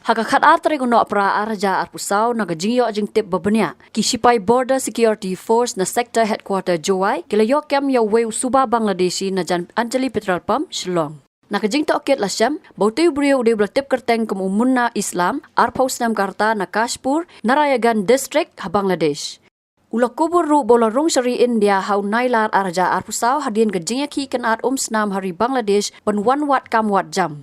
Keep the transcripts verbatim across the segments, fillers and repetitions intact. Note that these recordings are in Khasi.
Ha ka khat ar tarik u Nohprah ar hajar arphew saw, na ka jingïoh jingtip ba bniah, ki shipai Border Security Force na Sector Headquarter Jowai ki la ïoh kem ïa uwei u suba Bangladeshi na jan Anjali Petrol Pump, Shillong. Na ka jingtohkit la shem ba utei u briew u dei ba la tip kyrteng kum u Munna Islam, arphew snem ka rta, na Kashpur, Narayanganj District, ha Bangladesh. U la kubur ruh ba u la rung sha ri India ha u Nailar ar hajar arphew saw hadien ka jingïakhih kynad umsnam ha ri Bangladesh ban wan wad kam wad jam.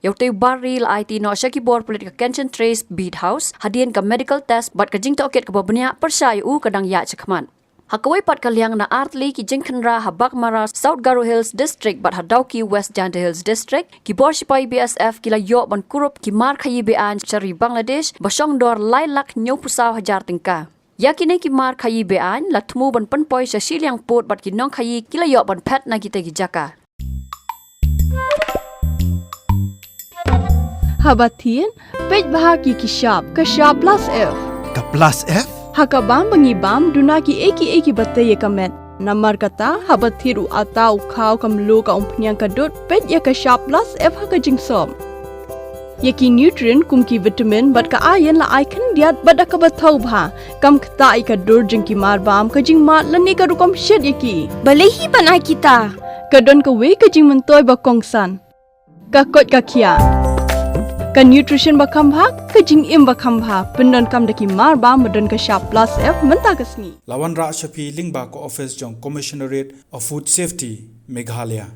Ïa utei u bar ri la aiti noh sha ki bor pulit ka Kanchantrez Beat House hadien ka medical test bad ka jingtohkit kaba bniah pyrshah ïa u ka dang ïaid shakhmat. Ha kawei pat ka liang, na artylli ki jingkhynra ha Baghmara, South Garo Hills District bad ha Dawki, West Jaintia Hills District, ki bor shipai B S F ki la ïoh ban kurup ki mar khaïi be-aiñ sha ri Bangladesh ba shong dor lai lak hynñiewphew saw hajar tyngka. Ïa kine ki mar khaïi be-aiñ la thmu ban pynpoi sha shiliang pud bad ki nongkhaïi ki la ïoh ban phet na kitei ki jaka. Haba thied, peit bha ki ki shap, ka shap plus F. Ka plus F? Ha ka bam ba ngi bam, duna ki ei ki ei kiba tei ïa ka met. Namar kata, haba thied u atta, u khaw, ka mluh, ka umphniang, ka dud, peit ïa ka shap plus F ha ka jingsop. Ïa ki nutrient kum ki vitamin bad ka iron la ai khyndiat bad da kaba thaw bha. Kam ktah ïa ka dur jong ki mar bam, ka jingmad lane ka rukom shet ïa ki. Balei hi ban ai kita? Ka don kawei ka jingmyntoi ba kongsan. Ka koit ka khiah. Ka nutrition ba kham bha, ka jingim ba kham bha. Pyndonkam da ki mar bam ba don ka shap plus F mynta ka sngi. La wanrah sha phi lyngba ka office jong Commissionerate of Food Safety, Meghalaya.